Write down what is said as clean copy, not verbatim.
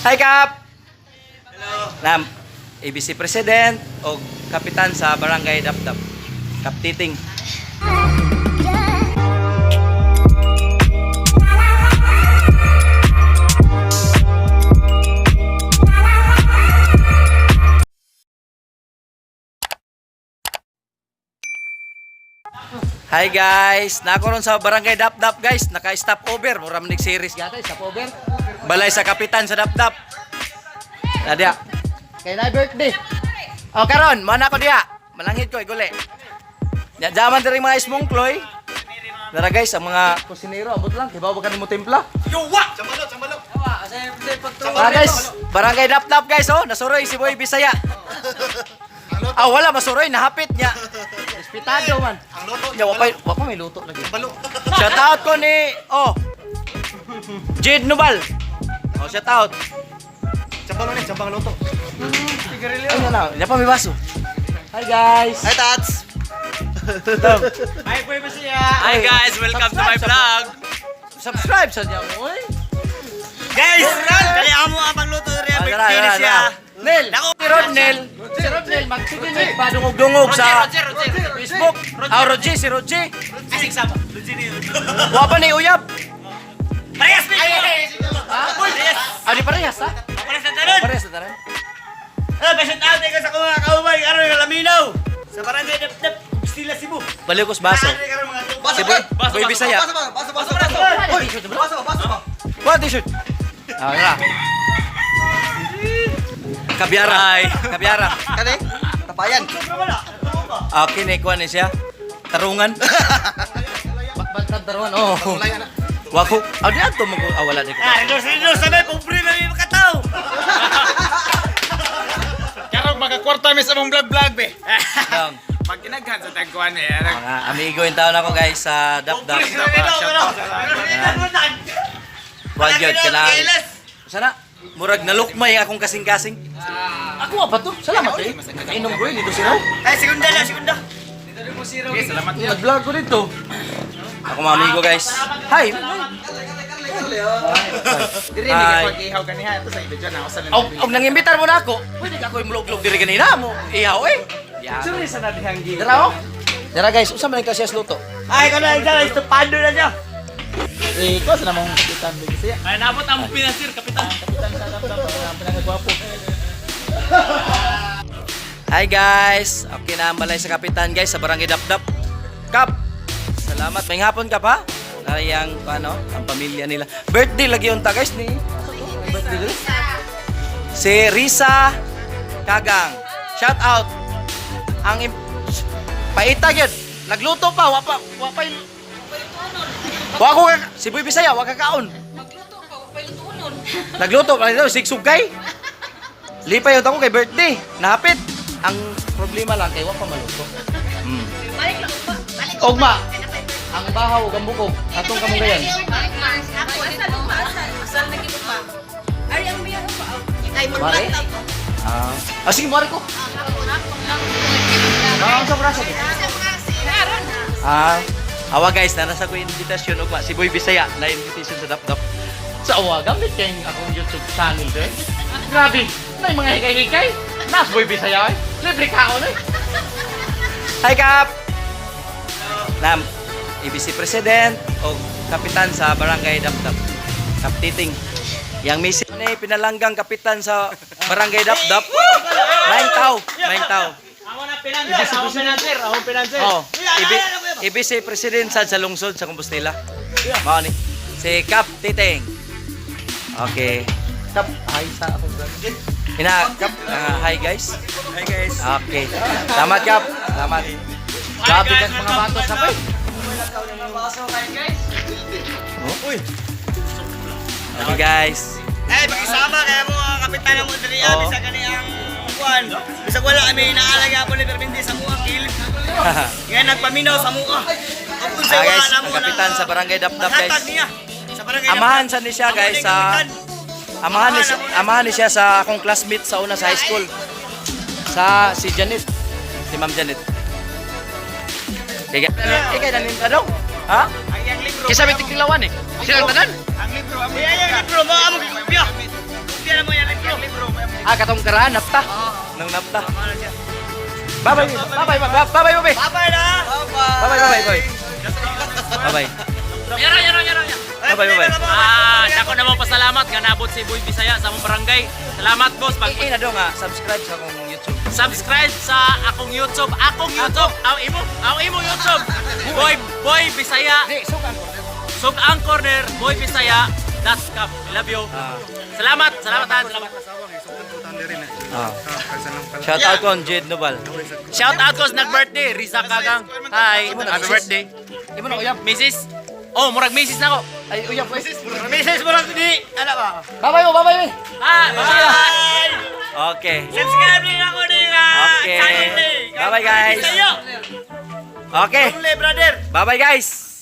Hi, Kap! Hello. Nam, ABC President o Kapitan sa Barangay Dapdap. Kap Titing. Hi guys, nako ron sa Barangay Dapdap guys, naka-stop over, mura man series gata, stop over. Balay sa kapitan sa Dapdap. Nadia. Kay na birthday. O karon, mo na ko diha. Malangit ko iguli. Nya jaman diri mga ismongkloy. Dara guys, ang mga kusinero abot lang, kibaw ba kanimo timpla? Yuwa! Sambalo, sambalo. Ah guys, Barangay Dapdap guys oh, nasuroy si Boy Bisaya. Ah wala masuroy, nahapit niya. Respetado man. Ang luto. Nya wa pa may luto lagi. Sambalo. Shout out ko ni oh Jade Nubal. Oh, shout out. Sambalo ni, sambang luto. Ano na? Nya pa may baso. Hi guys. Hi, Tats. Hi, Boy Bisaya! Hi guys, welcome to my vlog. Subscribe sa niya mo, oy. Guys, kaya amo ang pagluto diri Ah, tara, birthday ni tara, siya. tara. Nel, si Rodnel. Si Rodnel magsiginig pa dungog-dungog sa Facebook. Ah, Roger, si Roger. Asig sama. Roger ni. Wa pa ni uyab. Parehas ni. Ha? Ah, di parehas ha? Parehas na tanon. Parehas na tanan. Ah, shout out ko sa mga kaubay aron nga laminaw. Sa barangay Dapdap, Stila Cebu. Baliw ko sa baso. Si Boy, Boy Bisaya. Baso, baso, baso, baso. Uy, baso, baso ba? Wa t-shirt. Ah, wala. Kabyara. Kabyara. Kani? Tapayan. Ah, okay, ni kuha ni siya. Tarungan. Bakbantad tarungan. Oh. Wako. Ah, di ato mo ah, wala di ko. Ah, endorse endorse sabi pobre na may makataw. Karong makakwarta mi sa mong vlog vlog be. Dong. Pag kinaghan sa tagkuan eh. Mga amigo yung taon ako guys sa Dapdap. Wag yun, kailangan. Sana, murag nalukmay akong kasing-kasing. Ako pa to. Salamat eh. Inom ko dito sila. Ay, segunda na, segunda. Okay, salamat. Nag-vlog ko dito. Ako mga amigo guys. Hi! Diri Hi. ni ihaw ganiha ito sa ibidyo na usa Og og nangimbitar mo na ako, pwede ka ako imulog-log diri ganina mo. Ihaw eh. Sure sa nadihang gi. Dara oh. Dara guys, usa man kasi luto. Ay, kana isa estupado na siya. Eh, ko sa namong kapitan be kasi. Ay nabot ang pinasir kapitan. Kapitan sa Dapdap ang pinakagwapo. Hi guys! Okay na ang balay sa kapitan guys sa Barangay Dapdap. Kap! Salamat. May hapon ka pa? Nariyang ano, ang pamilya nila. Birthday lagi unta guys ni birthday dili? Si Risa Kagang. Shout out. Ang paita gyud. Nagluto pa, wa pa wa pa Wa ko si Boy Bisaya wa ka kaon. Magluto pa, palutunon. Nagluto pa dito sigsugkay. Lipay ako kay birthday. Nahapit. Ang problema lang kay wa pa maluto. Balik lang ba? Balik. Ugma. Ang bahaw ug ang bukog atong kamunggayan. Balik ma. Ako asa luma asa asal na gid pa. Ari ang biya pa. Ay Mare? magplata ko. Ah. Ah, sige, mari ko. Ako ako lang. Ah, ang sa braso. Karon. Ah. Awa guys, nasa ko invitation ugma si Boy Bisaya na invitation sa Dapdap. Sa awa gamit kay akong YouTube channel de. Grabe, na mga hikay-hikay. Nas Boy Bisaya eh. Libre kaon eh. Hi Kap. Nam, ABC President o Kapitan sa Barangay Dapdap. Kap Titing. Yang misi ni pinalanggang kapitan sa Barangay Dapdap. Maing tao, maing tao. Amo na pinanser, amo pinanser, amo pinanser. Oh, ABC President sa lungsod sa Compostela. Mao ni si Kap Titing. Okay. Kap, hi sa akong vlog. Ina, Kap, ah, hi guys. Hi guys. Okay. Salamat Kap. Salamat. Grabe kang mga batos na pa eh. Oh. Okay guys. Eh, pakisama kaya mo ang kapitan mo diri Oo. ah, bisag kani ang kuan. Bisag wala kami inaalaga po ni Permindi sa muang kilid. Ngayon nagpaminaw sa mua. Kung Ah, guys, ang kapitan sa Barangay Dapdap guys. Hatag niya. Sa barangay Amahan sa ni siya guys sa amahan ni siya sa akong classmate sa una sa high school. Sa si Janet. Si Ma'am Janet. Kaya eh kay nanin tanong? Ha? Ang iyang libro. Kisa may tigtilawan eh. Silang tanan? Ang libro amo. Ang libro mo amo gikopya. Kopya na mo. Ah, katong karaan, napta. Nang napta. Bye-bye, bye-bye, bye-bye, bye-bye. Bye-bye na! Bye-bye, bye-bye, bye. Bye-bye. Yara, yara, yara, yara. Bye-bye, bye-bye. Ah, dako na mo pasalamat nga nabot si Boy Bisaya sa among barangay. Salamat, boss. Pag Eh, na do nga, subscribe sa akong YouTube. Subscribe sa akong YouTube, ang imo YouTube. Boy Boy Bisaya. Di, sukan. Sug-ang Corner, boybisaya.com. I love you. Ah. Salamat, salamat, han, salamat. Ah. Shout out ko ang Jade Nobal. Shout out ko sa nag-birthday, Riza Kagang. Hi, happy birthday. Imo na uyab. Mrs. Oh, murag Mrs. na ko. Ay, uyab. Mrs. mo lang di! Ano ba? Bye-bye mo, bye-bye. Ah, bye. Okay. Subscribe rin ako ni Okay. channel ni. Bye-bye, guys. Sa'yo! Okay. Brother! Bye-bye, guys.